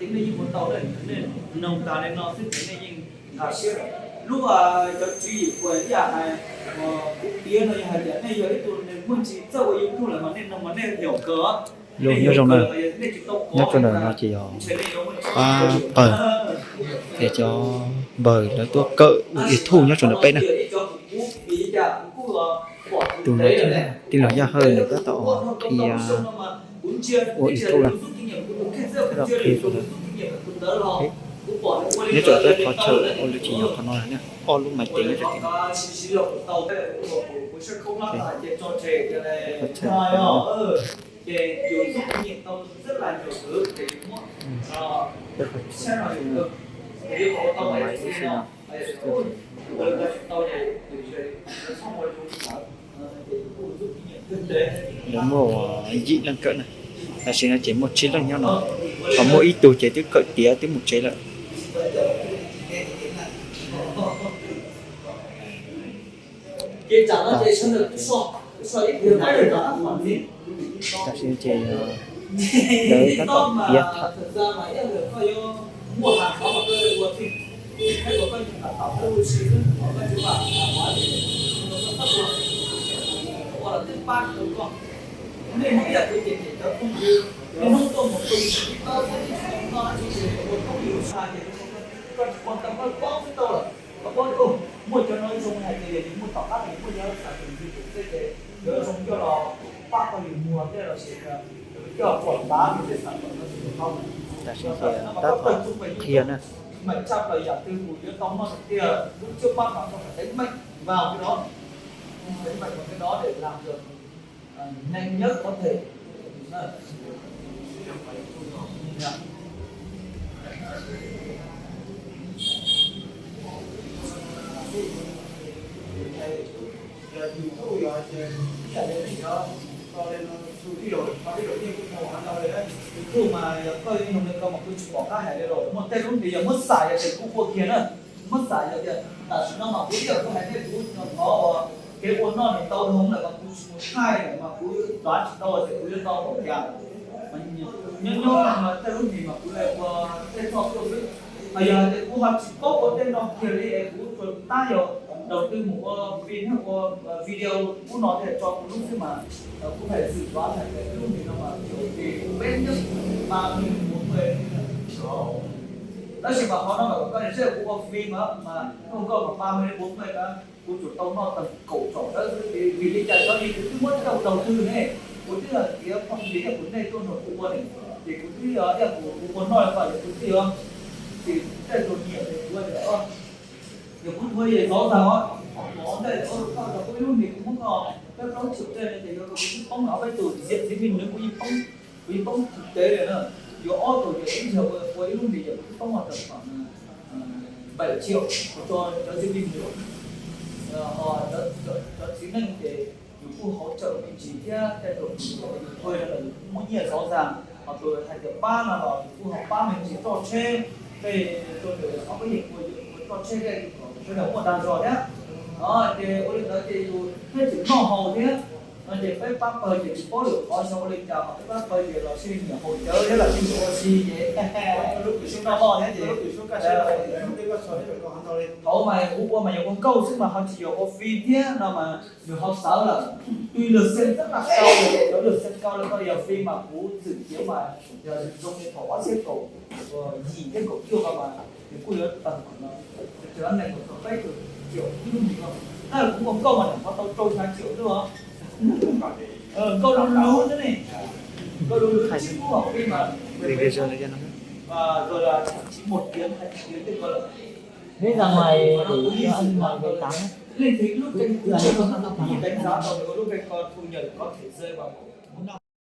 Nej yeej ua tau, nej noog tas li no xwb ces nej yeej nkag siab lawm. Lub cov tswv yim uas ib yam hais kuv piav no yog hais tias nej yog ib tug neeg muaj ntsis txawj ua YouTube lawm mas nej noog mas nej yaum kawg. Lub nyob zoo na, nyob rau ntawm no ces yog pab pawg, ces cov npawg lawv tuaj kawm ua YouTube nyob rau ntawm peb na. Tus no tij laug Yaj Hawj nws tab tom qhia ua YouTube na, tab tom qhia rau nyob rau peb qhov chaw ua lub tsis yog qhov no, ob lub maiv cev nyob rau tim no. Peb qhov chaw, peb qhov chaw, maiv ib si no. Lawv muaj yim leej kawm na, tam sim no ces muaj tsib leej nyob no, ho muaj ib tug ces twb kawm tiav twb mus tsev lawm. Tam sim no ces lawv tab tom piav tham. Muaj cov no zoo hais tias yog yus muaj tom qab yus muaj yog xav tias yus tus txej ces yog zoo coj los pab tau yus muag tej los sis coj quam tav yus tej xam pom no tus tau. Tam sim no tab tom qhia na. Mas tshaj plaws yam twg mus yuav tau noj tiag, lub cuab pab mas tau tev meem vào cái đó, tev meem vào cái đó để làm được, à, nhanh nhất có thể. YouTube mas yog koj yuav nug li ko mas kuv tsis pom qab hais li lawm. Muaj tej lub npe yog muab xav yog tias kuv ua kiag na, muab xav yog tias tam sim no mas kuv ib yam kuv hais nej kuv nyuam qhuav uas kev ua noj nws tau dhau lawm mas kuv tsis mus thaij lawm mas kuv txav tsis tau tias kuv yuav tau npaum cas. Nyob nyob tej lub npe mas kuv ua tej txoj tuaj xwb. Mas yog hais tias kuv ho tsis paub ua tej no kiag li es kuv tsuas tab yog đầu tư mus ua vi ua video ub no thiaj tso kuv lub xwb mas kuv hais xwm xav hais tias lub npe no mas kiểu vì quen biết ba mươi bốn mươi. Tab sis mas qhov no mas kom koj niam seb kuv ua phim mas mas koj mas ba mươi bốn mươi na, kuv tsuas tau noj tag kaum tsom dawb xwb. Vim li cas? Cov li kuv twb muab coj đầu tư ne, kuv twb tiav phooj ywg ib yam kuv nej tuaj nrog kuv ua ne, ces kuv twb ib yam kuv ua noj li ko ces kuv twb yuav, ces tej tus nyiam ces kuv tias yog kuv thuav ces zov zag os, ntej koj tau kuv ib lub npe kuv muab koj peb plaub triệu tej no ces yog koj kuv twb poob ob peb tus diện chứng minh nữa kuv yeej poob, kuv yeej poob thực tế lawm na. Yuav ob tus ces ib zaug ua ib lub npe ces kuv twb poob tau khoảng bảy triệu, kuv tso cov chứng minh nữa. Ho cov txiv neej ces yus kuj hỗ trợ me ntsis thiab tej tus yus thuê no los yus kuj muab nyiaj zov zag, ho tus hais tias pab no los yus kuj ho pab me ntsis roj tsheb, tej rau ntawm ob peb yim ua yus ua roj tsheb tej kom sawv daws muaj dag zog thiab. Ces ua li ntawd ces yus thiaj tseem noj haus thiab. No ces peb pab pawg ces tsis paub lwm qhov xyov ua li cas mas peb pab pawg ces los sij nyiam haus cawv thiab los sij nyiam ua si ces lub kws sub noj noj thiab ces thaum mas kuv ua mas yog ua nkauj xwb mas ho tsis yog ua phim thiab no mas nws ho txawv lawm. Tug lượt xem rất là cao, cov lượt xem cao lawm koj yog phim mas kuv txwm tiav mas yog zoo li thaum ob txhiab kaum yim thiab kaum cuaj ko mas nws kuj yuav tag no, txog nees nkaum txog peb caug triệu ib lub npe ko. Tab kuv ua nkauj mas nyuam qhuav tau rau xya triệu xwb os. Nkauj lub lub xwb ne, nkauj lub lub tsis muaj phim mas rồi là thậm chí một tiếng, hai tiếng tiếp thôi. Biết ra ngoài để cho anh mày về tắm. Lên thấy lúc kênh, anh đánh giá tao được lúc kênh con thu nhập có thể rơi vào